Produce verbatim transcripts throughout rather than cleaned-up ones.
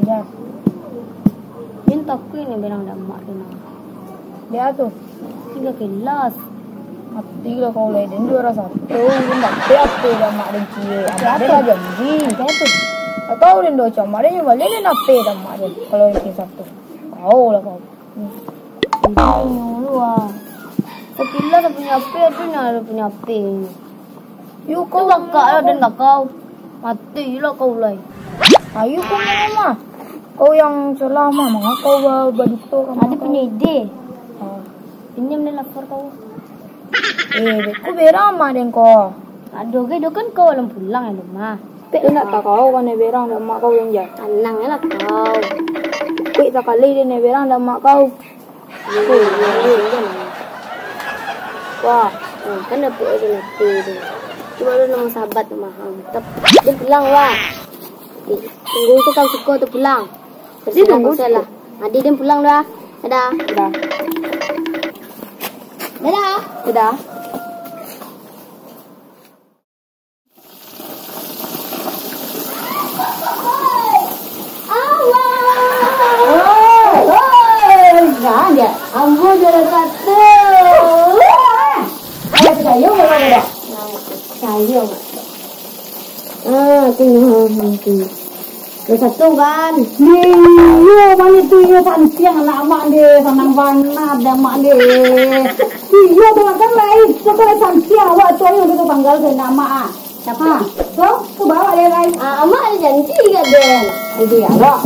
Jan. Jan takuik ni berang dek amak tu nah. Dia tu. Tigo kelas. Mati lah kau lai, den juara satu, den dapek apo dek amak den ciek. Amak den lah janji. Apo tu? Tak tahu den doh, cuma den nyo baliak den dapek dek amak den. Kalau ranking satu. Kau lah kau. Dulu ah. Sakilas punyo apo tu, nyo ado punyo apo. Yo, tu kau kakak lah den kakau. Mati lah kau lai. Ayo kau mah. Kau yang salah mah, manga kau ba-, baduto ka manga kau. Ado punyo ide. Ah. Pinjam den lapor kau. Eh, beko berang amak den ko. Ado ge, ado kan kau alun pulang di rumah. Pek nak takau kau nak berang dek amak kau, Jan. Tanang lah kau. Pek takali den nak berang dek amak kau. Wah, hmm, kan dapek aja nanti tu. Cuma lu nama sahabat tu mahal. Tep-, dia pulang lah. Eh, tunggu tu kau suka tu pulang. Dia tunggu lah. Adi dia pulang dah. Dadah. Dadah. Dadah. Oi, oi, jan, jan. Ambo juara satu. Eh, picayo, Mak, dah. Picayo, Mak. Ah, tu, tu. Juara satu, kan? Iyo, mano tu, iyo, santiang anak amak deh, sanang bana deh amak deh. Iyo, tu kan lain, tu kan santiang awak tu, ayo, tu tanggal tu anak amak, ah. Siapa? Ha, tu, tu bawa dia, Rai. Ah, amak ada janji kat dia. Jadi, awak.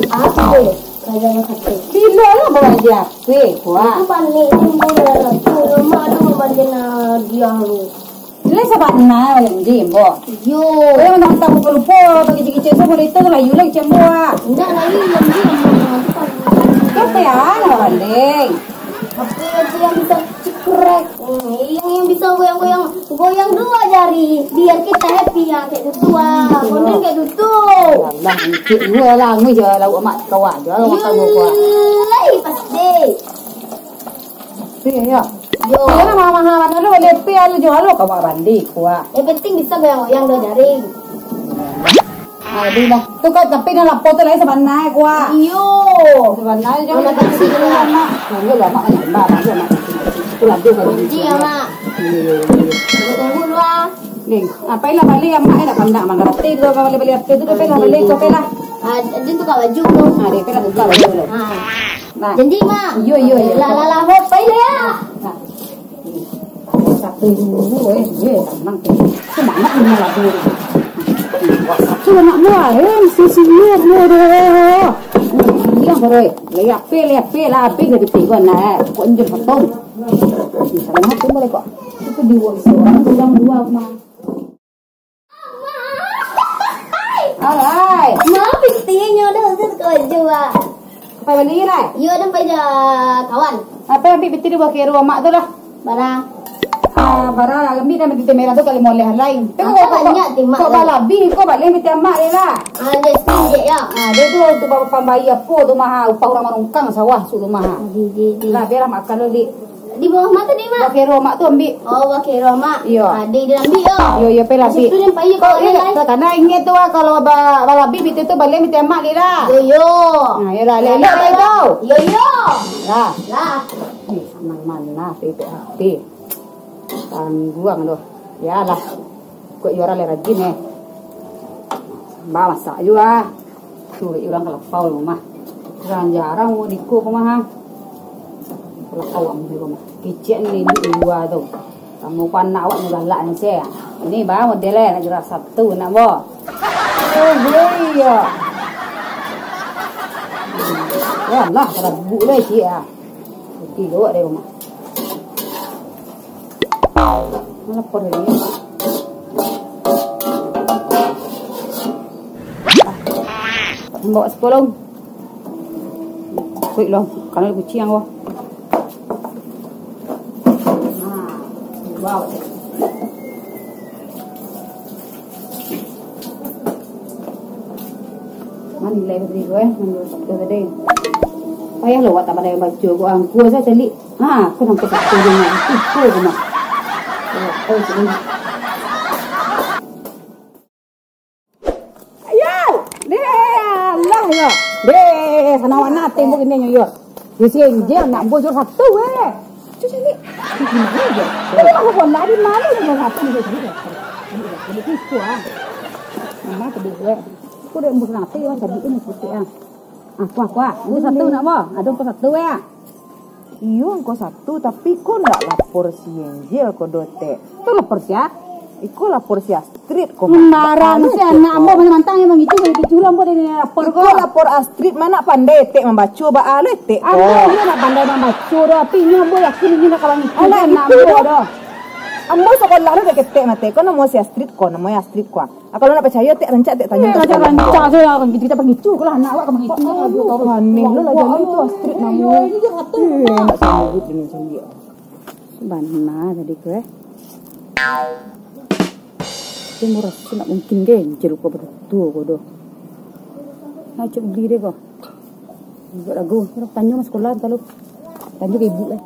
Apa dia? Kerja anak satu. Sila lah bawa dia. Weh, kuat. Itu panik, timbul dia satu. Amak tu mambali hadiah lu. Lai sabana, Rai, janji, Ambo. Yo. Kau yang nak tahu lupo-lupo, bagi kicik-kicik tu, boleh tu, layu lah kicik Ambo, ah. Indak, layu, janji, Ambo. Itu kan. Kau yang paling. Apa yang bisa cekrek? Hmm, yang, yang bisa goyang-goyang, goyang dua jari, biar kita happy ya, kayak gitu ah. Betul. Konon kayak gitu. Alah, cik dua lah, ngui je lauk amak kawan je, amak kawan. Lai, pasti. Pasti ya. Yo. Yo, lah, mahal-mahal, mana lu boleh pi, alu jual lu, kawan bandi, kuah. Yang penting bisa goyang-goyang dua jari. Ah, di lah. Tu kau tapi dah lapor tu lain sabanai, kuah. Iyo. Sabanai, jangan nak kasih dulu, Mak. Tunggu lah, Mak. Mak, Mak, Mak. Itu lagi kan. Iya, Mak. Iya, iya, iya. Tunggu, tunggu dulu, ah. Ni, apa ilah balik, Mak, eh, nak pandang, Mak. Tapi dulu balik-balik apa tu, tapi lah balik, kau lah. Ah, dia tukar baju tu. Ah, dia kan tukar baju tu. Ah. Nah. Janji, Mak. Iyo, iyo, iyo. Lah, lah, lah, hop, pai lah ya. Nah. Satu dulu, eh, eh, tenang, eh. Semangat ni lagu ni. Semangat ni, eh, mesti sini, eh, eh. Iya, bro. Lepe, lepe lah, habis dari tiga, nah, eh. Kok injil potong. Semangat tu boleh kok. Itu dua, seorang, dua, dua, Mak. Alai. Ma, pitinyo dah, tu kau jual. Apa bali, Rai? Yo, dah pai jo kawan. Apa ambil piti di bawah kero amak tu lah? Bara. Ah, bara lah, ambil kan piti merah tu kali moleh lain. Tapi kok banyak ti, Mak, kok lah. Balabi, kok balik piti amak ni lah. Ah, dia sendiri ya. Ah, dia tu, tu bawa pambayar apa tu mah, upah urang marungkang sawah su tu mah. Di, di, di. Lah, biarlah makan dulu, Dik. Di bawah mata ni, Mak? Bakero mak tu ambil. Oh, bakero mak. Iyo. Ah, di, di ambil yo. Yo, yo, pai lah, Dik. Situ dia pai, kau, eh, lai. Takana ingat tu ah, kalau ba-, balabi bitu tu baliak minta mak dia lah. Yo, yo. Nah, yo lah, lelok lah itu. Yo, yo. Lah. Lah. Eh, aman-aman lah, Dik, Dik. Tangguang tu. Yalah. Kok iyo urang lai rajin, eh. Samba masak juo, ah. Tu, urang kalapau di rumah. Jarang-jarang urang di ko rumah, ah. Kalapau urang di rumah. Kicik ni di lua tu. Kamu ko anak awak ni galak ni, se. Ini ba model, eh, nak juara satu, nak bo. Oh, iyo. Yalah, kalabuk lai ciek, ah. Putih lawak dari rumah. Lapor dari ni. Bawa sepuluh. Kuik lo, karena ada kucing ko. Nah, wow. Mano nilai tadi ko, eh? Mano satu tadi? Payah lo awak tak pandai baco ko, angku sajo caliak. Ha, ko nangko satu je mah. Iko je mah. Oh, oh, sini. Ayo, deh, alah yo. Kana wana tembok ini nyo yo. Yo si Angel nak ambo juara satu, eh. Cuci ni. Di mana je? Tapi aku pun dari mana juara satu ni? Jadi itu ah. Mama kedua. Aku dah ambo nanti yo, jadi ini putih ah. Ah, kuah, kuah. Ambo satu nak ambo. Ado ambo satu ya. Iyo, angko satu, tapi ko ndak lapor si Angel ko do, Tek. Tu lapor sia? Iko lapor si Astrid ko, Mak. Sembarang si anak ambo banyak mantang yang mangicu, mangicu lah ambo dari lapor ko. Iko lapor Astrid, ma nak pandai Tek mambaco, baa lo Tek ko. Ambo inyo ndak pandai mambaco doh, tapi inyo ambo yakin inyo ndak ka mangicu anak ambo doh. Ambo sakolah lo dek Tek mah, Tek. Ko namo si Astrid ko, namo Astrid ko. Ah, kalau ndak picayo, Tek, rancak Tek tanyo. Eh, rancak-rancak sajo lah, kito pangicu ko lah, anak awak ka mangicu. Aneh lo lah, jadi tu Astrid namo. Iyo, ini juara satu. Eh, ndak sanggup dengan caliak. Bana tadi ko, eh. Tapi ambo raso ndak mungkin deh, Angel ko batua ko doh. Nah, cek bali deh ko. Buek lagu, tanyo mah sakolah, antah lo. Tanyo ka ibu, eh.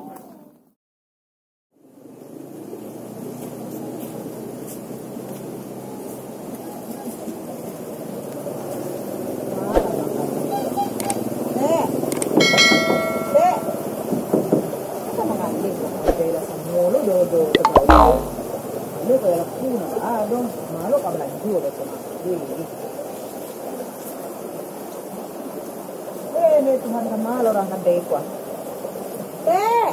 Eh, ni Tuhan, kama lah urang kadai ko ah. Tek!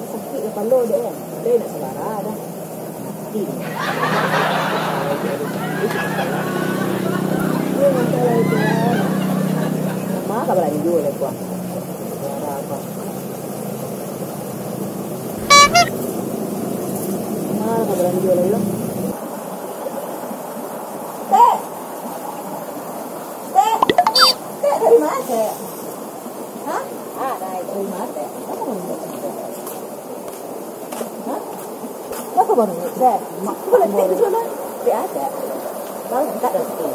Sakik kapalo dek, eh. Kadai nak sabara dah. Mati. Ni masalah itu, eh. Kama ka balanjo lai ko ah. Sabara ko ah. Kama ka balanjo lai, yo. Tek! Tek! Tek, dari ma, Tek? Hah? Ah, dari, dari ma, Tek? Apo baru, Tek? Hah? Apo baru, Tek? Mak, apo baru, Tek? Tek, ado. Baru buka dah, Tek.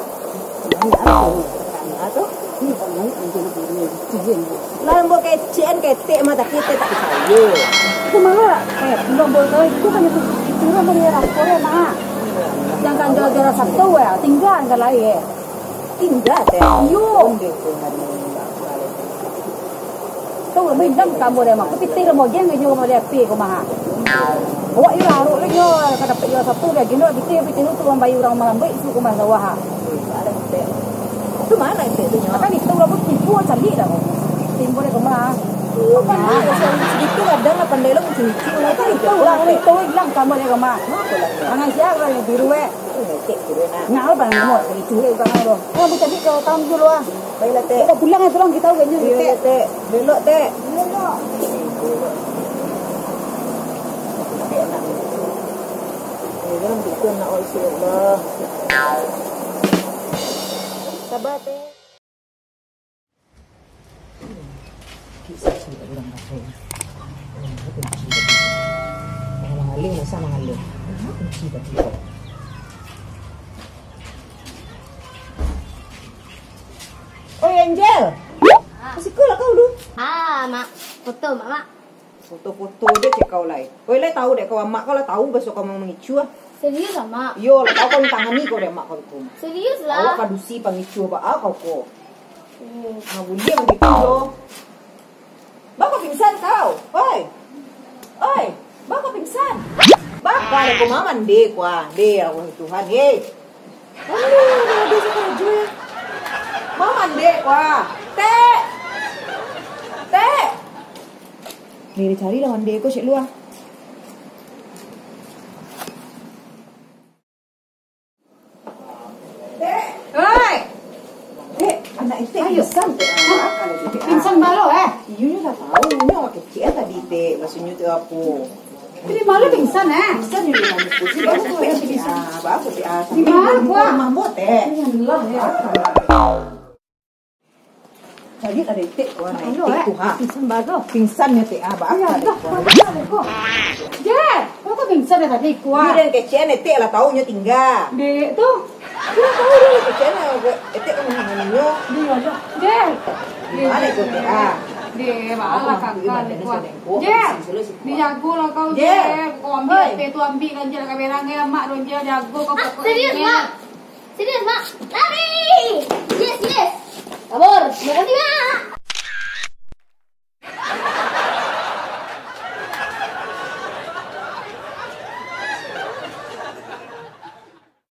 Ini apo? Ini apo? Ini apo? Ini apo? Lah, ambo kecek-an ketek mah, tapi Tek tak picayo. Itu malah, eh, belum boleh tahu, itu kan itu, itu kan boleh lapor ya, Mak. Jangan juara-juara satu ya, tingga angka lain ya. Tingga, Tek? Iyo. Ondeh, Tuhan, ini. Tahu, ambo indam ka ambo deh, Mak. Tapi Tek lah mojeng aja ambo deh, api ko mah. Awak iyo laruk lah, iyo, ka dapek juara satu deh, gino, Tek, tapi Tek tu mambayar urang malambaik, suruh rumah sawah, ha. Itu ma Tek tu nyo? Kan itu lah, bu, tipu caliak dah ko. Tipu dek rumah. Iyo, kan, ah, segitu kadang lah pandai lo, muncul-muncul lah, kan itu lah, itu hilang sama dek rumah. Kenapa lah, ya? Tangan siapa yang biru, eh? Itu lecek biru, nak. Nak apa, nak mau itu, eh, tangan lo. Eh, bu, caliak ke tahun dulu, ah. Baiklah, Tek. Kita pulang, eh, tolong kita, kayaknya, Iyo, Tek. Tek. Belok, Tek. Belok. Belok. Tek, nak. Eh, jangan gitu, nak, oh, ya Allah. Sabar, Tek. Kisah cerita orang kafir. Orang benci tadi. Orang mangaling, masa mangaling. Orang benci tadi. Oi, Angel. Ah. Ka siko lah kau tu. Ah, Mak. Foto, Mak, Mak. Foto-foto je cek kau lai. Oi, lai tahu dek kau, amak kau lah tahu baso kau mangicu ah. Serius lah, Mak. Iyo, lah tahu kau tangani kau dek amak kau tu. Serius lah. Awak padusi pangicu ba kau ko. Hmm. Nah, buliah begitu jo. Baa kau pingsan kau? Oi. Oi, baa kau pingsan? Baa kau, ko mama nde kau ah. Nde, ya Allah Tuhan, eh. Aduh, nde sakarajo ya. Mama nde kau ah. Tek. Tek. Ni dicari lah mande ko cek lu ah. Tek. Oi. Tek, anak Etek pingsan, Tek. Pingsan baa lo, eh? Iyo, nyo lah tahu. Nyo awak kecek tadi, Tek. Maksudnyo tu apo? Di ma lo pingsan, eh? Pingsan di rumah ni. Di ma lo, Tek? Di ma lo, Tek? Janganlah, ya. Jadi ada Etek tu, anak Etek tu, ha. Pingsan baa lo. Pingsan nyo, Tek, ah, baa. Iyo, Tek, baa lo ko. Jel, kau tu pingsan dari tadi, kuah. Iyo, den kecek, Etek lah tahu nyo tingga. Dek tu. Iyo, tahu dek. Kecek, Etek kan nyo. Iyo, iyo. Jel. Di ma lo ko, Tek, ah? Dek, baa lah kakak, Tek, kuah. Jel. Dijago lah kau, Jel. Kau ambiak Etek tu, ambiak kan, Jel, ka berang, eh, amak tu, Jel, jago kau. Ah, serius, Mak? Serius, Mak? Lari! Yes, yes. Kabur. Makasih, Mak.